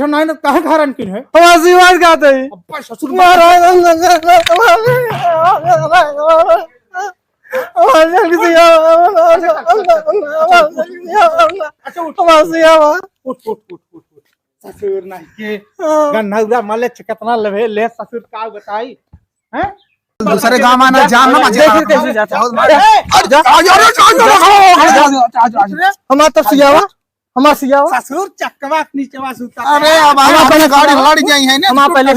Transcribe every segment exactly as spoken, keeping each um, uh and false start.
अच्छा, नाई ना, काहे घर अनकिन है? हम आशीर्वाद खाते हैं। अब्बा, ससुर मार। अच्छा, उठ। हम आशीर्वाद। उठ, उठ, उठ, उठ, उठ। ससुर नहीं के। हाँ। गन्नौरा मले छ-, कितना लेवे, ले ससुर का बताई? हैं? दूसरे गाँव में ना जान ना बचे। देख, देख, देख, जा, जा। बहुत मार। ए, ए, जा। अरे, जा, जा, जा, जा। हमार तो सियावा। हमार सियावा। ससुर चकवा के नीचवा सुता। अरे, अब हम अपने गाड़ी लड़ जाई है ना। हम पहले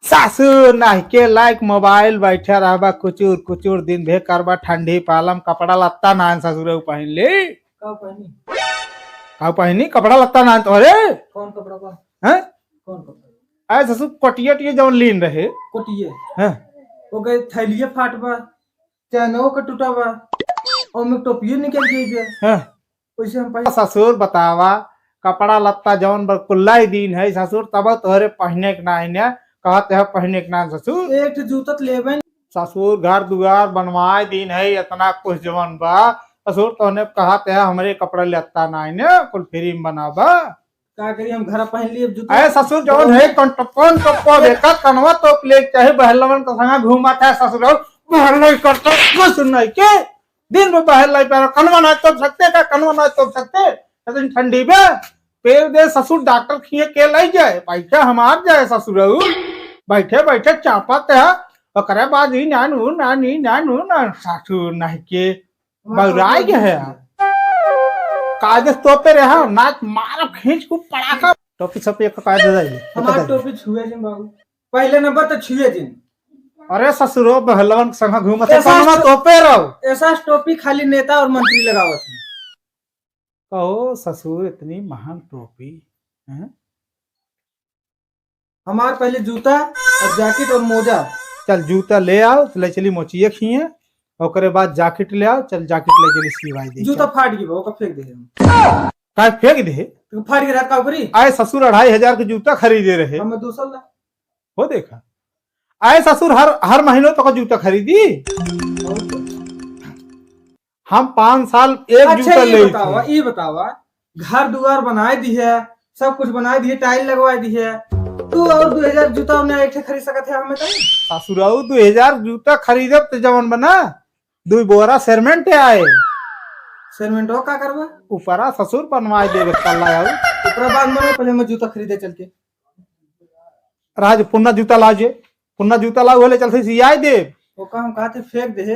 सासुर नाहिके लायक मोबाइल बैठे रहबा कुचुर कुचुर दिन भे करबा ठंडी पालम कपड़ा लत्ता नान ससुर पहन ले। का पहनी? का पहनी? कपड़ा लत्ता नान तोहरे। कौन कपड़ा बा? हैं? कौन कपड़ा? अरे ससुर, कोटिया टिया जौन लीन रहे। कोटिये? हैं? ओके थैलिये फाट बा, चैनो के टूटा बा, ओमे टोपिये निकल गई बे। हैं? वैसे हम पहले ससुर बतावा, कपड़ा लत्ता जौन बा कुल्ला ही दीन है ससुर, तब तोहरे पहने के नाहीं ने, कहत है पहने के नाहीं ससुर। एक ठे जूता त लेबे न। ससुर घर दुआर बनवाए दीन है, इतना कुछ जौन बा ससुर, तोहने कहत है हमरे कपड़ा लत्ता नाहीं ने, कुल फ्री में बनाबा। का करी, हम घर पहन लिए जूता। अरे ससुर, जौन है कौन टप्पो, कौन टप्पो देखत, कनवा तोप ले, चाहे बहलवन के संगा घूमत है ससुर, बहल नहीं करता, कुछ नहीं के। दिन में बहल नहीं पैरा, कनवा ना तोप सकते का, कनवा ना तोप सकते, इतनी ठंडी में। पेल दे ससुर, डॉक्टर खिए के लई जाए, बैठे हमार जाए ससुर, बैठे बैठे चापत है, ओकरे बाद ही नानू, नानी, नानू, ना ससुर नहीं के। बौराई के है। कागज तोपे रहा, नाच मारब खींच को पड़ाका। टोपी सब एक कागज दे दे। हमार टोपी छुए जिन बाबू। पहले नंबर तो छुए जिन। अरे ससुरो, बहलवन के संग घूमत है, ऐसा कनवा टो-, तोपे रहो। ऐसा टोपी खाली नेता और मंत्री लगावत है। कहो ससुर, इतनी महंग टोपी, हैं? हमार पहले जूता और जैकेट और मोजा। चल, जूता ले आओ, ले चली मोचिए खिए, ओकरे बाद जैकेट ले आओ, चल, जैकेट ले चली सिवाई दे, जूता चल। फाट गई बा, ओका फेंक दे हम। का फेंक दे? तो फाट गई रात का करी? आए ससुर, अढ़ाई हजार के जूता खरीदे रहे। हमें दूसर ला। हो देखा, आए ससुर, हर, हर महीनों तो का जूता खरीदी। और क्या? हम पाँच साल एक अच्छा, जूता ई ले बतावा, थे। ई बतावा, घर दुआर बनाए दिहे, सब कुछ बनाए दिहे, टाइल लगवाए दिहे, तू और दो हजार जूता हमने एक ठे खरीद सकत है हमें तो? ससुराऊ, दो हजार जूता खरीदब त जवन बना, दो बोरा सीमेंट आए। सीमेंट हो का करबा? ऊपरा ससुर बनवाए देबे कल्ला आऊ। ऊपरा बाद में पहले मैं जूता खरीदे चल के। राज पुन्ना जूता लाजे, पुन्ना जूता लाऊ होले चलते सियाए देब। ओका हम कहते फेंक दे।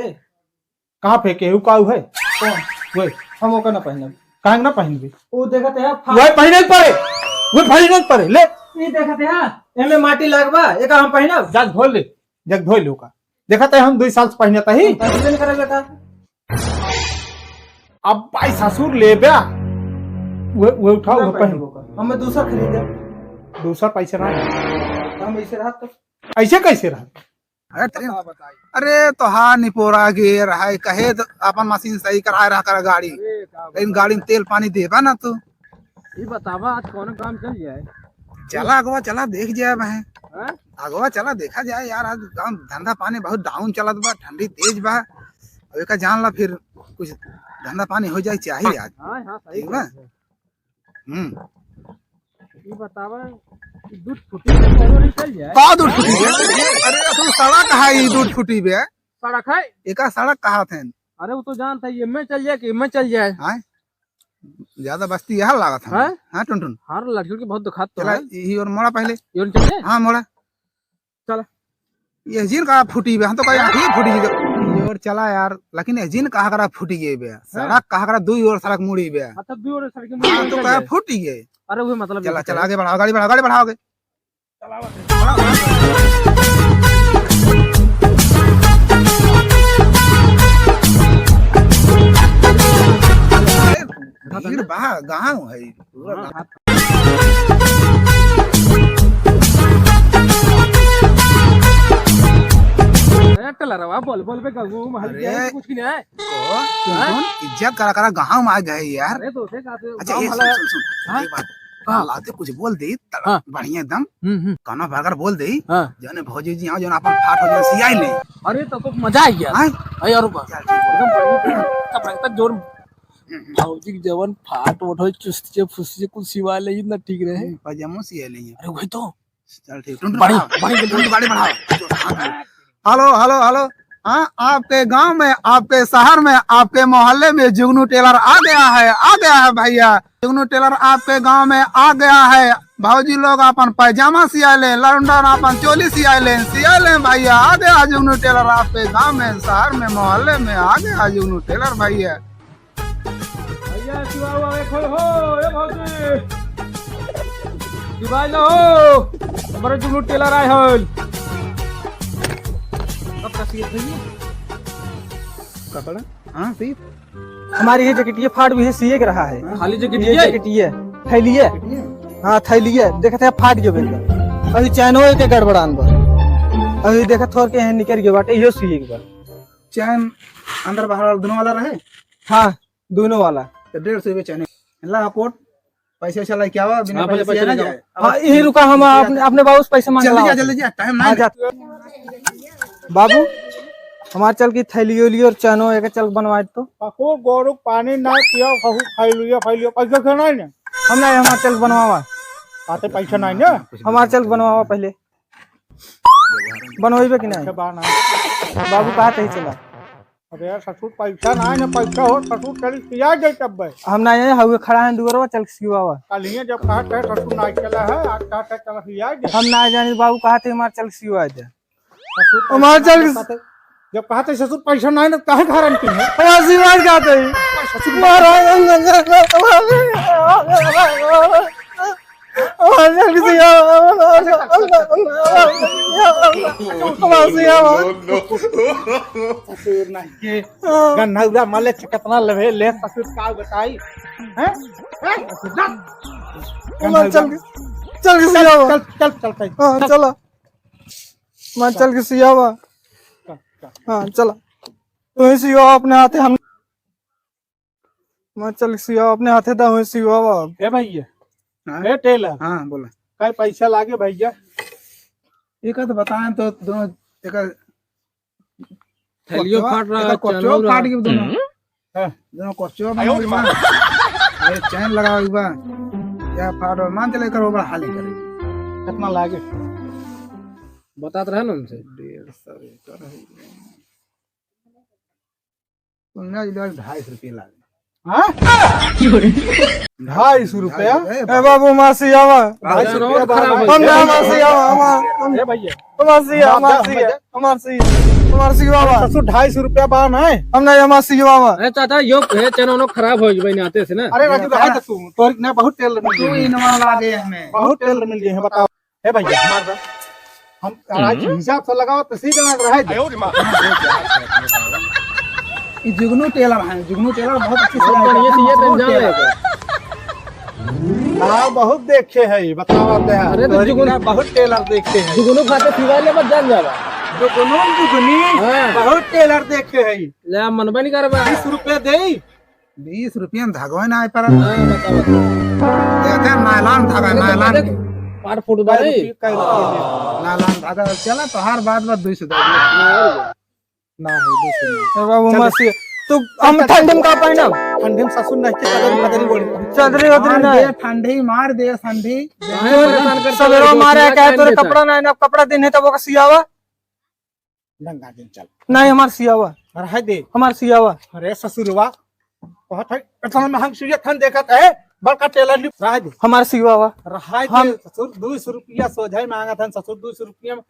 कहाँ फेंके? उ काऊ है? कौन? वही। हम ओका ना पहनब। काहे ना पहनबे? उ देखत है, फा- वही पहने के पड़े, वही पहने के पड़े, ले। ई देखत है, एमे माटी लागबा, एका हम पहनब? जा धो ले, जा धो ले ओका। देखत है, हम दो साल से पहनत ही। हम पहनबे न करे बेटा। अब भाई ससुर लेबे, वो, वो उठाओ, ना वो पहन। पहनब ओका। हमें दूसरा खरीदे। दूसरा पैसा ना है। हम ऐसे रहत तो। ऐसे कैसे रहत? अरे तेरे, का बताई? अरे तोहार निपोरा गे रहा है, कहे तो अपन मशीन सही कराए रहा कर गाड़ी, अरे का लेकिन बताई? गाड़ी में तेल पानी देबा ना तू। ई बतावा आज कौन काम चल जाए? चला अगवा, चला देख जाए बहन। हाँ? अगवा चला देखा जाए यार, आज काम धंधा पानी बहुत डाउन चलत बा, ठंडी तेज बा। अब एका जान ला फिर कुछ धंधा पानी हो जाए चाहिए आज। हाँ, हाँ, सही ठीक बा? बात है। हम्म। ई बतावा, ई दूध फूटी के कौनो निकल जाए? का दूध फूटी बे? अरे, असल सड़क है, ई दूध फूटी बे। सड़क है? एका सड़क कहा थे? अरे, वो तो जानता है, ये में चल जाए कि में चल जाए। हाँ? ज्यादा बस्ती यहाँ लागत है। हाँ? हाँ, टुनटुन। हर लड़की के बहुत दुखात तो चला, है। यही और मोड़ा पहले। ये और चल जाए? हाँ, मोड़ा। चला। ये जिन का फूटी बे, हम तो कहे आँखी फूटी गई। ये और चला यार, लेकिन ये जिन कहा करा फूटी गई बे, हाँ। सड़क कहा करा दुई ओर सड़क मुड़ी बे। अच्छा, दुई ओर सड़क मुड़ी हाँ, बे, तो चल कहा जाए। फूटी गई। अरे वो मतलब चला, ये चला, है। आगे बढ़ाओ, गाड़ी बढ़ाओ, गाड़ी बढ़ाओ आगे। चला, बढ़ाओ। अरे, भीड़ बा, गाँव है, पूरा हाँ, गाँव। हाँ। अरे टलरवा, बोल, बोल बे, गंगू महल अरे, के है, कुछ की नहीं है? तो, हाँ? तुम इज्जत करा, करा गाँव में आ गए यार। अरे, तो उसे कहा थे, अच्छा, गाँव ये वाला सुन, सुन, सुन, हाँ? एक बात। हाँ। लाते कुछ बोल दे, तड़-, हाँ। बढ़िया एकदम। हम्म, हम्म। काना भरकर बोल दे, हाँ। जौने भौजी जी, हाँ, जौन अपन फाट हो, जौन सियाई ले। अरे, तो, तो मजा आ गया। हाँ? अरे, यार, रुको। चल, ठीक है। एकदम बढ़िया, तब रखता जोर। हम्म, हम्म। भौजी के जवन फाट वोट हो, चुस्तिये फुस्तिये कुल सिवा ले, इतना ठीक रहे। हम्म, पैजामो सिया ले। अरे, वही तो। चल, ठीक। टुन, टुन, बड़ी, बढ़ाओ। बड़ी, टुन, टुन, गाड़ी बढ़ाओ। हेलो, हेलो, हेलो। हाँ, आपके गांव में, आपके शहर में, आपके मोहल्ले में जुगनू टेलर आ गया है, आ गया है भैया। जुगनू टेलर आपके गांव में आ गया है। भौजी लोग अपन पैजामा सिया ले, लौंडन अपन चोली सिया ले, सिया ले भैया, आ गया जुगनू टेलर आपके गांव में, शहर में, मोहल्ले में आ गया जुगनू टेलर भैया। भैया, सिवाओ, आवे खोल हो, ए भौजी। सिवाई लो हो, हमारे जुगनू टेलर आए हल। कपड़ा सिए भैया। कपड़ा? हाँ, सिए। हमारी ये जैकेटिया फाट भी है, सिए के रहा है। खाली ये जैकेटिया? जैकेटिया, थैलिया। जैकेटिया? हाँ, थैलिया। देखत है, फाट गयो बेटा। अभी चैनो एक गड़बड़ान बा। अभी देखत थोर के यहाँ निकल गयो बाटे, इहो सिए के बा। चैन अंदर बाहर वाला दोनों वाला रहे? हाँ। दोनों वाला। तो डेढ़ सौ रुपये चैन। ला कोट, पैसा वैसा लेके आवा, बिना हाँ, पैसे पैसा ना लेके जाए। हाँ, यही रुका, हम अपने, अपने बाबू से पैसा मांग जल्दी लाओ। जा, जल्दी जा, टाइम हाँ, नहीं। जा। बाबू, हमार चल की थैली उली और चैनो एक चल बनवा दो। पकू गोरू पानी ना पियो, पकू खैलुया, फैलुया, पैसा से नहीं ना। हम नहीं, हमार चल बनवावा। आते पैसा नहीं ना। हमार चल बनवावा पहले। बनवाइबे कि नहीं? अच्छा, बा ना। बाबू कहा तही चला। अरे यार, ससुर पैसा ना है ना, पैसा हो, ससुर चल सिया दे तब बे। हम ना ये हवे खड़ा है दुआरवा, चल सिवावा। कल ही जब कहा थे ससुर ना चला है, आज कहा थे चल सिया दे। हम ना जानी बाबू कहा थे हमार चल सिवा दे। ससुर हमार पैसा चल ना है, जब कहा थे ससुर पैसा ना है ना, काहे घर आनती है? हमार सिवा जाते ही। ससुर मारा। हमार चल सिया, हमार सिया। ससुर नहीं के। हाँ। गन्हौरा माले से कितना लेवे, ले ससुर का बताई? हैं? हैं? हमार चल, चल के सियावा। चल, चल, चल, चल। हाँ, चला। हमार चल के सियावा। चल, चल। हाँ, चला। तू ही सियावा अपने हाथे, हम हमार चल सियावा अपने हाथे दा, हुई सियावा। ए भैया, हाँ? ए टेलर। हाँ, बोला। काई पैसा लागे भैया? एक तो बताएं तो दोनों, एक थैलियो कोचवा, फाट रहा एक है, कोचवा चैनो फाट रहा। गई दोनों। हम्म। हाँ। दोनों कोचवा बना हुआ। ये चैन लगा हुआ। या फाट और मान चले करो बड़ा हाल ही करे। कितना लागे? बतात रहे ना उनसे। डेढ़ सौ एकड़ है। पंगा इधर ढाई सौ रुपये लागे। हाँ? ढाई सौ रुपया? ए, ए बाबू, हमार सियावा। ढाई सौ रुपया बा। हम ना, हमार सियावा, हमार, हम, ए भैया। हमार सिया, हमार सिया, हमार सिया, हमार सियावा। ससुर, ढाई सौ रुपया बा ना? हम ना, हमार सियावा। ए चाचा, यो, ए चैनो खराब हो गई नाते से ना। अरे राजू, रहा था तू, तोर ना बहुत तेल मिल गई है। इनवा लागे हमें। बहुत तेल मिल गई है, बताओ। हे भैया, हमार बा। हम आज हम्म। हिसाब से लगाओ तो सीधा ना रहे दे। आयो रे माँ। ई जुगनू टेलर हैं, जुगनू टेलर बहुत अच्छी सिलाई करते हैं, ये मशहूर टेलर हैं। हाँ, बहुत देखे हैं, बताओ आप यार। अरे तो जुगनू बहुत टेलर देखे हैं। जुगनू खाते सिवाय ले मत जान जाला। जुगनू, जुगनी, हाँ। बहुत टेलर देखे हैं। ले, मनबे नहीं करबा। बीस रुपये दे। बीस रुपया में धागवा ना आए पारा। हाँ, बताओ, बताओ। देखते हैं, नायलॉन धागा, नायलॉन के। पार फूट बा रे। कै रुपये, कै रुपये दे? नायलॉन धागा, चला, तोहार बात बा, दुई सौ दे दिया। ना है, दुई सौ ना। ए बाबू, चल, मसी, तू, चल, हम चल, ठंडी में का पहनब? ठंडी में ससुर नहीं के, पगड़ी, पगड़ी ओढ़ी। चदरी उदरी मार ना दे, है। ठंडी मार दे, ठंडी। काहे परेशान करते हो? सवेरे मारे, कहे तोरे कपड़ा नहीं ना, कपड़ा दिन है, तब ओका सियावा। गंगा दिन चल। नहीं, हमार सियावा। अरे, है दे। हमार सियावा। अरे, ससुरवा, बहुत है, इतना महंग सियत हन देखत है, बड़का टेलर नहीं, रह दे। हमार सियावा। रह दे, हम ससुर, दो सौ रुपया सोझाई मांगत हन, ससुर, दो सौ रुपया में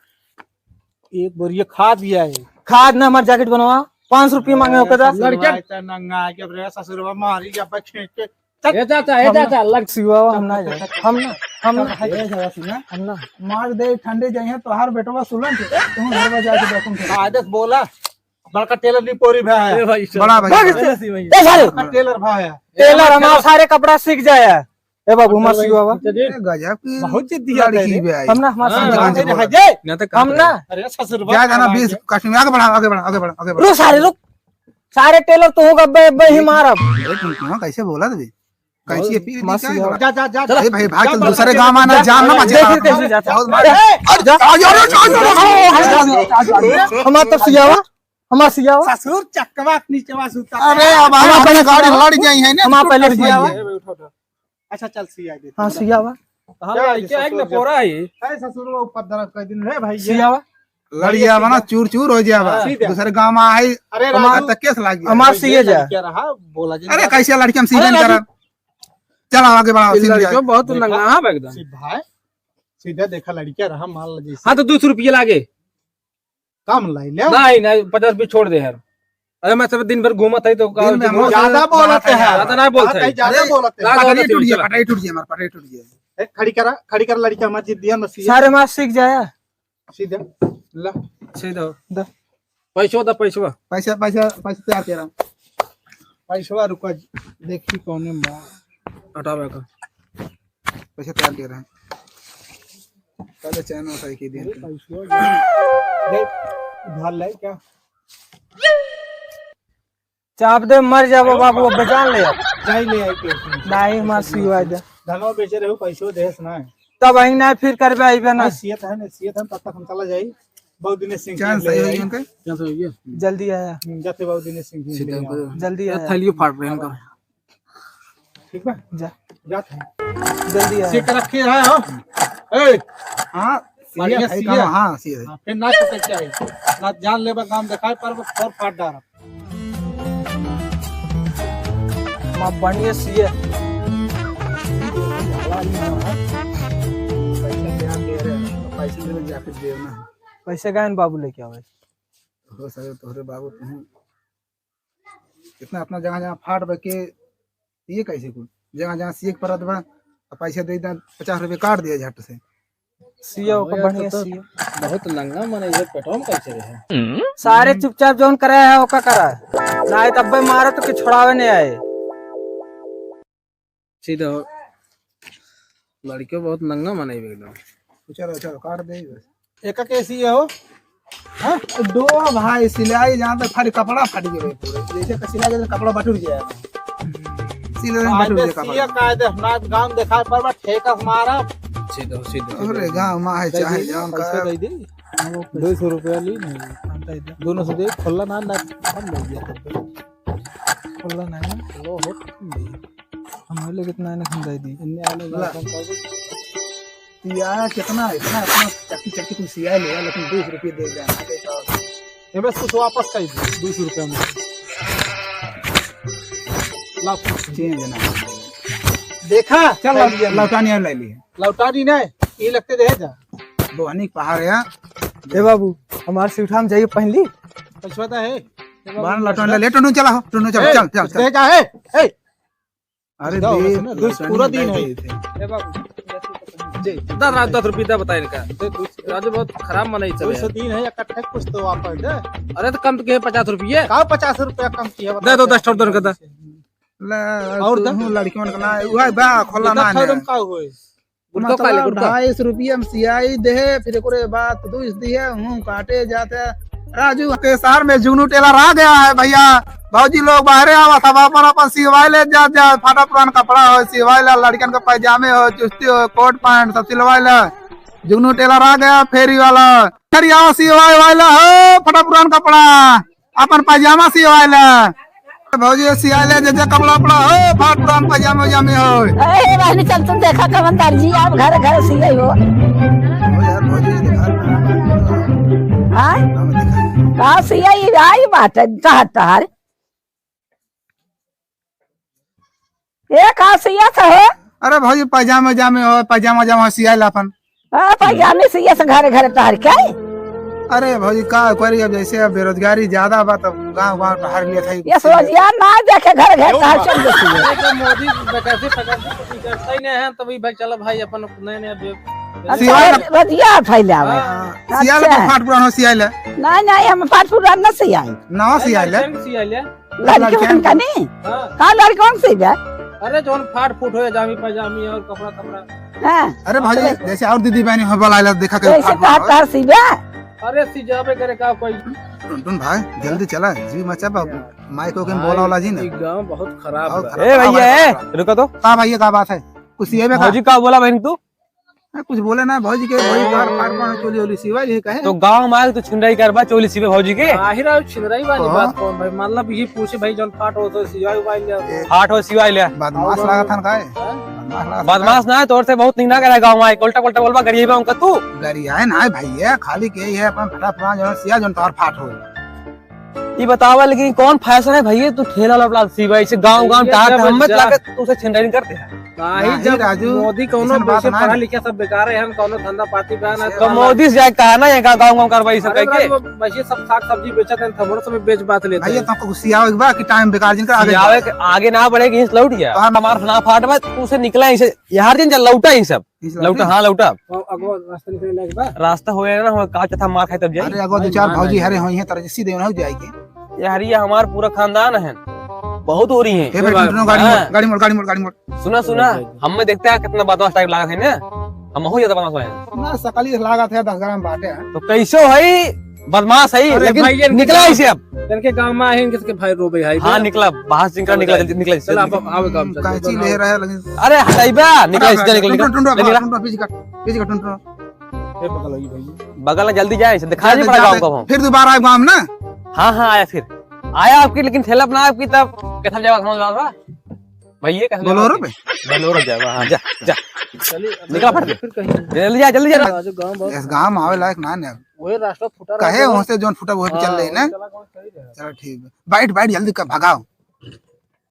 एक बोरिया खाद दिया है। खाद ना, हमार जैकेट बनवा, पाँच सौ रुपया मांगे ओकर दा। ससुरवा, लड़के इतना नंगा है कि अब रे ससुरवा मारी, अब खींच के चल। ए चाचा, ए हम ना चाचा, लग सिवावा, हम ना जाए। हम ना, हम ना। ए चाचा, सुना। हम ना। मार दे, ठंडी जाइए, तोहार बेटवा सुलन के, तुम घर में जाके देखो। आदेश बोला, बड़का टेलर नहीं पोरी भा है। ए भाई, बड़ा भाई। भाग से। ए सारे। बड़का टेलर भा है। टेलर हमारा सारे कपड़ा सीख जाए। ए बाबू, हमार सिवावा। ए, गजब की बहुत जिद्दी लड़की है। बे आई। हम ना, हमार हाँ, सिवावा। हाँ, हाँ, हाँ। हम ना। अरे ससुर जा, जाना, बीस, कश्मीर, आगे बढ़ा, आगे बढ़ा, आगे बढ़ा, आगे बढ़ा। रुक सारे, रुक। सारे टेलर तो होगा, बे, बे ही मारब। अरे टुनटुना, कैसे बोला तू? कैसी है, पी ली मस्त क्या? सियावा। जा, जा, जा, जा। ए भाई, भाई, जा, तुम जा, दूसरे जा, गाँव आना, जा, जान ना जा, बचे। जा, जा, जा, जा। बहुत मार-, अरे, अरे, अरे, अरे, अरे, अरे, अरे, अरे, अरे, अरे, अरे, अरे, अरे, हमार तब सियावा, हमार सियावा। ससुर चकवा के नीचवा सुता। अरे, अब हम हमार अपने पहले गाड़ी सियावा। लड़ जाई है ना, हमार पहले लड़ जाई सियावा। है। अच्छा, चल, सिया दे। हाँ, सियावा। हाँ, क्या है, क्या है, ससुर ना जब पोरा है। अरे, ससुर वो ऊपर दर्द कर दिन रे भाई, ये। सियावा। लड़िया बना, चूर चूर हो जावा। हाँ। सीधा। दूसरे गाँव में आई, अरे हमार राजू, तक केस लाग गया। हमार ये सीए जा। लड़किया रहा, बोला जी। अरे कैसे लड़की हम सीधन अरे राजू। करब? चला आगे बढ़ा, ये सीधे लड़कियों जाए। बहुत देखा, लंगा है एकदम। सीधा है, सीधा देखा लड़किया रहा, मान लो जैसे। हाँ, तो दो सौ रुपये लागे। कम लाई ले। नहीं, नहीं, पचास भी छोड़ दे यार। अरे मैं सब दिन भर घूमत है तो का दिन में हम ज्यादा बोलत है। ज्यादा नहीं बोलत है। हाँ, ज्यादा अरे, बोलत है। लाग पटरी टूट गया, चला। पटरी टूट गया, हमार पटरी टूट गया। ए, खड़ी करा, खड़ी करा लड़किया, हमार जिद दिया, मसीहा। सारे मास सीख जाया। सीधा। ला। सीधा। द। पैसवा द, पैसवा। पैसा, पैसा, पैसा तैयार करा। पैसवा रुका, देखी कौने में बा। हटावे का। पैसा तैयार करा। पहले चैन उठाई के दे। अरे, पैसवा दे। दे, उधार ले क्या? चाप दे, मर जाबो बाबू, अब जान ले। जाई ले आई के। नहीं, हमार सिवा दे। धनवा बेचे रहो, पैसो देस ना। तब अहीं ना फिर करबे, अइबे ना। हाँ, सियत है ना, सियत है, तब तक हम चला जाई। बहुत दिन से चांस ले आई। चांस हो गया। जल्दी आया। हम्म, जाते बहुत दिन से सीधा ले आया। जल्दी आया। थैलियो फाड़ रहे हैं इनका। ठीक बा? जा। जात है। जल्दी आया। सीख रखे है, हो? ए! हाँ, बढ़िया सीख है, सीख है। हाँ, सीख है। हाँ, फिर ना तो क्या है? ना जान लेबा, काम दिखाए पर फोर फाड़ डारब। माँ बढ़िया सीए। पैसा ध्यान दे रहे हैं, पैसे लेवे जाके देना। पैसे गए बाबू लेके आवे। हो सके तोहरे बाबू तुम इतना अपना जगह जगह फाट बा के ये कैसे कुल जगह जगह सीख परत बा, अब पैसा दे दे, पचास रुपये काट दिया झट से। सिया ओकर हाँ यार, बढ़िया तो, तो सिया। बहुत लंगा मने ये पेटवा में कैसे रहे? सारे चुपचाप जौन करे है ओका करा, नहीं तब मारे तो कि छोड़ावे नहीं आए। सीधा हो। लड़कियों बहुत लंगा मने एकदम। चलो चलो काट दे बस। एका कैसी है हो? हाँ? दो भाई सिलाई जहाँ तक फाड़ी कपड़ा फाट गया पूरे, जैसे का सिलाई के कपड़ा बटुर गया। सिले में बटुर गया कपड़ा। कायदे हमार गांव देखा पर बा ठेका हमारा। सीधा सीधा। अरे गांव में है चाहे जान का। दे दी। दो सौ रुपया ली नहीं। दोनों से दे, खोलना ना, ना, हम ले लिया तब। खोलना नहीं। लो हो। हमारे लिए कितना है ना, हम दे दी। इन्ने आने ला। सियाया कितना, इतना, इतना चक्की, चक्की कुल सियाया लेगा, लेकिन बीस रुपये दे देना। ये बस कुछ वापस कर दो, दो सौ रुपये में। ला। चेंज ना। देखा? चल, लौ-, लौटानी ले लिए। लौटानी नहीं, ये लगते दे जा। बोहनी के पहाड़ है। ए बाबू, हमार सीठा में जाइए पहन ली। पैसा तो है। बाहर लौटानी ले, टुनू चला हो, टुनू चला, ए, चल, चल, चल। दे जा, ए, ए। अरे जाओ, दे, सुनो, दस, पूरा दिन है। ए बाबू, दस, दस रुपये दे बताए इनका। दे, दस। राजू बहुत खराब मनई सब है। दो सौ दिन है, इकट्ठे कुछ तो वापस दे। अरे तो कम तो किहे पचास रुपये। का पचास रुपया कम किहे, दे दो, बता। दस ठो दे इनका दे। ले, और तू दे। हूँ लड़कियों का ना, वह बा, खोला ना दस ठो है। तुम का हुए? गुटखा खा ले, मतलब गुटखा। ढाई सौ रुपया में सियाई दे, फिर एकरे बाद दूस दिए, हूँ काटे जाते। राजू के शहर में जुगनू टेलर आ गया है भैया। भौजी लोग बाहरे आवा, सब अपन अपन सिवाई ले जा, जा, फाटा पुरान कपड़ा हो, सिवाई ला, लड़कन के पैजामे हो, चुस्ती हो, कोट पैंट सब सिलवाई ला। जुगनू टेलर आ गया, फेरी वाला। फेरी आवा, सिवाई वाला हो, फाटा पुरान कपड़ा। अपन पैजामा सिवाइला। भौजी सियाले जे जे कपड़ा उपड़ा हो, फाट पुरान पैजामा उजामा हो। ए, बहनी, चल तुम देखा कवन दर्जी, अब घर घर सियाई हो। ओ यार, भौजी, घर में हाँ? हम देखा। का सियाई आई बाटे, टहर टहर। ए, का सियत हो? अरे भौजी, पैजामा उजामा हो, पैजामा उजामा सियाइला अपन। हाँ, पैजामे सियत से घरे घरे टहर के। अरे भौजी, का करी, अब जैसे अब बेरोजगारी ज्यादा बा, तब गाँव गाँव टहर लेत है। ये सोचिया ना देखे, घरे घरे टहर चल देती है। अरे, तो मोदी वैकेंसी, वैकेंसी तो निकलता ही नहीं है, तब ई भाई चला भाई अपन नए नए बे-, अच्छा, सियाइला। रोजिया फैलावे। हाँ, सियाइला अच्छा। तो फाट पुरान हो, सियाइला। नहीं, नहीं, हम फाट पुरान न सियाई। नवा सियाइला। सियाइला। लड़कियों लड़कियों का नहीं? हाँ। का लड़कियों से बे? अरे, जौन फाट फूट हो, जामी पैजामी और कपड़ा, कपड़ा। हाँ। अरे भाई, चले। जैसे और दीदी बहनी हो, बोलाइला, देखा के जैसे फाट फूट कहा हो। तार सी बे? अरे सिजाबे करे का कोई। टुनटुन भाई, जल्दी चला, जी मचा बा, माइक ओके बोला वाला जी ना। ई गाँव बहुत खराब बहुत बा। खराब, ए भैया, खराब, ए, खराब। रुको तो। का भैया, का बात है? कुछ सियाबे का? भौजी का बोला बहन तू? ए, कुछ बोले ना भौजी के, भौजी कार फाड़ पाड़ चोली ओली सिवाई ले कहे। तो गाँव में आए तो छिनराई करबा चोली सिबे भौजी के? आहिर आओ छिनराई वाली कहो। बात कौन भाई? मतलब ये पूछे भाई जौन फाट हो तो सिवाई उबाई ले आओ। ए, फाट हो सिवाई ले। बदमाश और लागत हन का है? हाँ? बदमाश लागत हन बदमाश का? ना है, तोर से बहुत निंदा करे गाँव में आए, उल्टा पुल्टा बोलबा गरीब है उनका तू। गरियाए ना है भैया, खाली के ये अपन फटा पुराना जौन सिया जौन तोर फाट हो। ई बतावा, लेकिन कौन फैशन है भैया, तू ठेला लपला सीबा, इसे गाँव, गाँव भैया, टाट जब हम मत जा- लागे, तू उसे छिनराई करते हैं। नाही, नाही जब राजू, मोदी कौनो ऐसन बात बेचे ना पढ़ा है। लिखे सब बेकार है, हम कौनो धंधा पाती बा ना, तो कौनो मोदी से जाए कहा ना, ये गाँव, गाँव करवाई सब अरे कह के। राजू, वैसे सब साग सब्जी बेचत हैं, थमरो सब बेच बात लेते भैया, हैं। तुमको गुस्सिया हो एक बार कि टाइम बेकार जिनका आगे सियावे जाओ। के आगे ना बढ़े कि इस लौट गया। तो हम हमार ना फाट बा, तू उसे निकला इसे, यार जिन जा लौटा ही सब। इस लौटा, लौटी? हाँ, लौटा। और अगवा रास्ता निकले लायक बा? रास्ता होए ना, हम का चथा मार खाए तब जाई। अरे, अगवा दो भाई, चार मान भौजी नहीं। हरे होई हैं, तरह से सीधे ना हो जाएगी। यार, ये हमार पूरा खानदान है, बहुत हो रही हैं। ए भाई, हाँ। टुनटुन, गाड़ी मोड़, हाँ। गाड़ी मोड़, गाड़ी मोड़, गाड़ी मोड़। सुना, सुना, भाई, भाई। हम में देखते हैं कितना बदमाश टाइप लागत है ना, हम हो ज्यादा बदमाश हैं। ना, सकली लागत है, दस ग्राम बाटे है। तो कैसो है? बदमाश है, अरे लेकिन भाई, ये निकला इनके इसे अब। इनके गाँव में आए हैं, इनके भाई रोबे है, हाँ, भैया। निकला, बाहर से निकला, चलो निकला, जाए। जल्दी निकला, जल्दी चलो, निकला। आप, आप एक काम, चलो, कैंची चलो। ले रहा है, लेकिन अरे, हटाई बा, निकला, टुनटुन, इसे निकला, टुनटुन, निकला। टुनटुन, टुनटुन, निकला। पीछे का, टुनटुन। ये बगल लगी भाई। बगल में जल्दी जाए, इसे दिखा जाते, नहीं पड़ा गाँव जाते, का हम। फिर दोबारा आए गाँव में ना? हाँ, हाँ, आया फिर। आया आपकी, लेकिन ठेला अपना आपकी तब, कैसा जावा, समझ में आ रहा? भैया, कैसा जावा बोलेरो आपकी? पे? बोलेरो जावा, हाँ, जा, जा। चलिए, निकला फट से। फिर कहीं। जल्दी जा, जल्दी जा। आज गाँव बहुत इस गाँव में आवे लायक ना ने। वही रास्ता फूटा कहे रहा। वहाँ से जौन फूटा वही पे चल हाँ, रही ना। चला कौन सही रहे। चलो ठीक है। बैठ, बैठ, जल्दी कर, भगाओ।